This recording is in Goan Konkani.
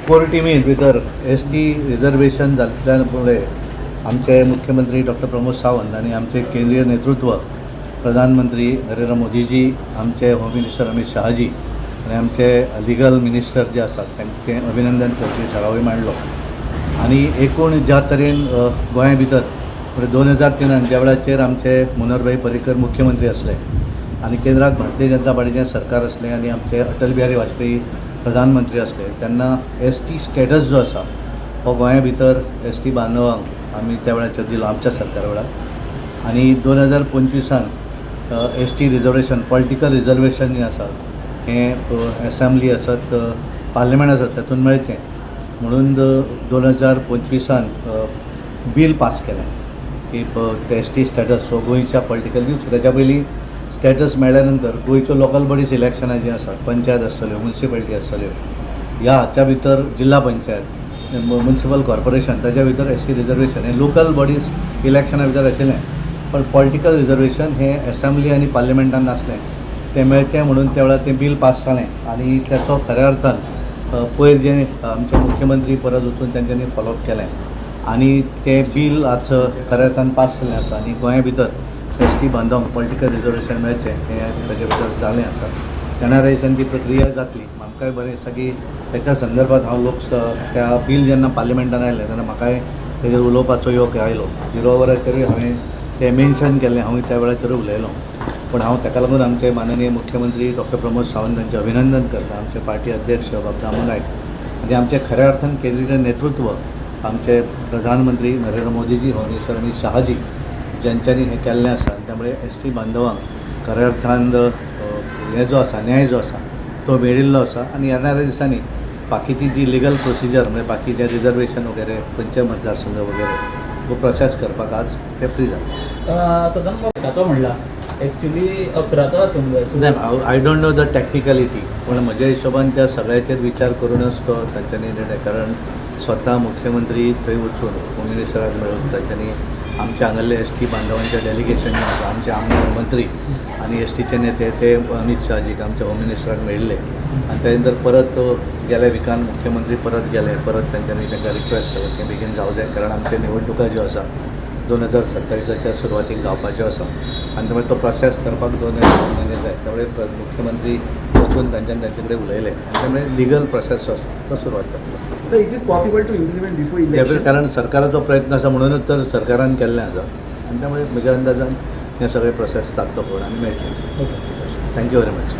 कोर टिमी भितर एसटी रिजर्वेशन जाल्ल्या मुळे आमचे मुख्यमंत्री डॉक्टर प्रमोद सावंत आनी आमचे केंद्रीय नेतृत्व प्रधानमंत्री नरेंद्र मोदीजी, आमचे होम मिनिस्टर अमित शहाजी आनी आमचे लिगल मिनिस्टर जे आसात तांचें अभिनंदन करपी ठरावूय मांडलो. आनी एकूण ज्या तरेन गोंया भितर म्हणजे 2003न ज्या वेळाचेर आमचे मनोहरभाई पर्रीकर मुख्यमंत्री आसले आनी केंद्रात भारतीय जनता पार्टीचें सरकार आसलें आनी आमचे अटल बिहारी वाजपेयी प्रधानमंत्री आसले, तेन्ना एसटी स्टेटस जो आसा हो गोंया भितर एसटी बांधवांक आमी त्या वेळाचेर दिलो आमच्या सरकारा वेळार. आनी 2025न एसटी रिजर्वेशन, पॉलिटिकल रिजर्वेशन जें आसा हें एसेंब्ली आसत, पार्लमेंट आसत, तातूंत मेळचें म्हणून 2025न बील पास केलें की एसटी स्टेटस हो गोंयच्या पॉलिटिकल दिवचो. ताच्या पयलीं स्टेटस मेळ्ळ्या नंतर गोंयच्यो लोकल बॉडीज इलेक्शनां जीं आसात, पंचायत आसतल्यो, मुन्सिपालिटी आसतल्यो, ह्या हाच्या भितर जिल्हा पंचायत, मुन्सिपल कॉर्पोरेशन, ताच्या भितर एसटी रिजर्वेशन हें लोकल बॉडीज इलेक्शना भितर आशिल्लें, पण पॉलिटिकल रिजर्वेशन हें एसेंब्ली आनी पार्लिमेंटान नासलें. तें मेळचें म्हणून त्या वेळार तें बील पास जालें आनी तेचो खऱ्या अर्थान पयर जें आमचे मुख्यमंत्री परत वचून तेंच्यांनी फॉलोअप केलें आनी तें बील आज खऱ्या अर्थान पास जाल्लें आसा. आनी गोंया भितर एसटी बांधवांक पॉलिटिकल रिजर्वेशन मेळचें हें ताजे भितर जालें आसा. येणाऱ्या दिसांनी ती प्रक्रिया जातली. म्हाकाय बरें दिसता की तेच्या संदर्भात हांव लोक त्या बील जेन्ना पार्लिमेंटान आयलें तेन्ना म्हाकाय तेजेर उलोवपाचो योग आयलो. झिरो आवराचेरूय हांवें तें मेन्शन केल्लें, हांवूय त्या वेळाचेर उलयलो. पूण हांव ताका लागून आमचे माननीय मुख्यमंत्री डॉक्टर प्रमोद सावंत हांचें अभिनंदन करता, आमचे पार्टी अध्यक्ष बाब दामू नायक आनी आमचें खऱ्या अर्थान केंद्रीय नेतृत्व आमचे प्रधानमंत्री नरेंद्र मोदीजी, होम मिनिस्टर अमित शहाजी, ज्यांच्यांनी हें केल्लें आसा. आनी त्यामुळे एसटी बांधवांक खऱ्या अर्थान हे जो आसा न्याय जो आसा तो मेळिल्लो आसा. आनी येणाऱ्या दिसांनी बाकीची जी लिगल प्रोसिजर, म्हणजे बाकीचें रिजर्वेशन वगैरे, खंयचे मतदारसंघ वगैरे, तो प्रोसेस करपाक आज ते फ्री जाता. सदन म्हणला एक्च्युली 11चो आसूंक जाय. नाही, I don't know the technicality, पण म्हज्या हिशोबान त्या सगळ्याचेर विचार करूनच तो तांच्यांनी निर्णय, कारण स्वता मुख्यमंत्री थंय वचून होम मिनिस्टराक मेळून तांच्यांनी आमच्या हांगासरले एसटी बांधवांचे डेलिगेशन जें आसा, आमचे आमदार, मंत्री आनी एसटीचे नेते, ते अमित शहाजीक, आमच्या होम मिनिस्टराक मेळिल्ले. आनी त्या नंतर परत गेल्या विकान मुख्यमंत्री परत गेले, परत तांच्यांनी तांकां रिक्वेस्ट केलो की बेगीन जावं जाय, कारण आमचे निवडणुका ज्यो आसा 2027च्या सुरवातीक जावपाच्यो आसा आनी त्यामुळे तो प्रोसेस करपाक 2 म्हयने जाय. त्यामुळे मुख्यमंत्री वचून तांच्यानी तांचे कडेन उलयले आनी त्यामुळे लिगल प्रोसेस जो आसा तो सुरवात जातलो. So it is possible to implement before election? कारण सरकाराचो प्रयत्न आसा म्हणूनच तर सरकारान केल्लें आसा आनी त्यामुळे म्हज्या अंदाजान हे सगळे प्रोसेस जातलो पळोवन आनी मेळटलें. Thank you very much.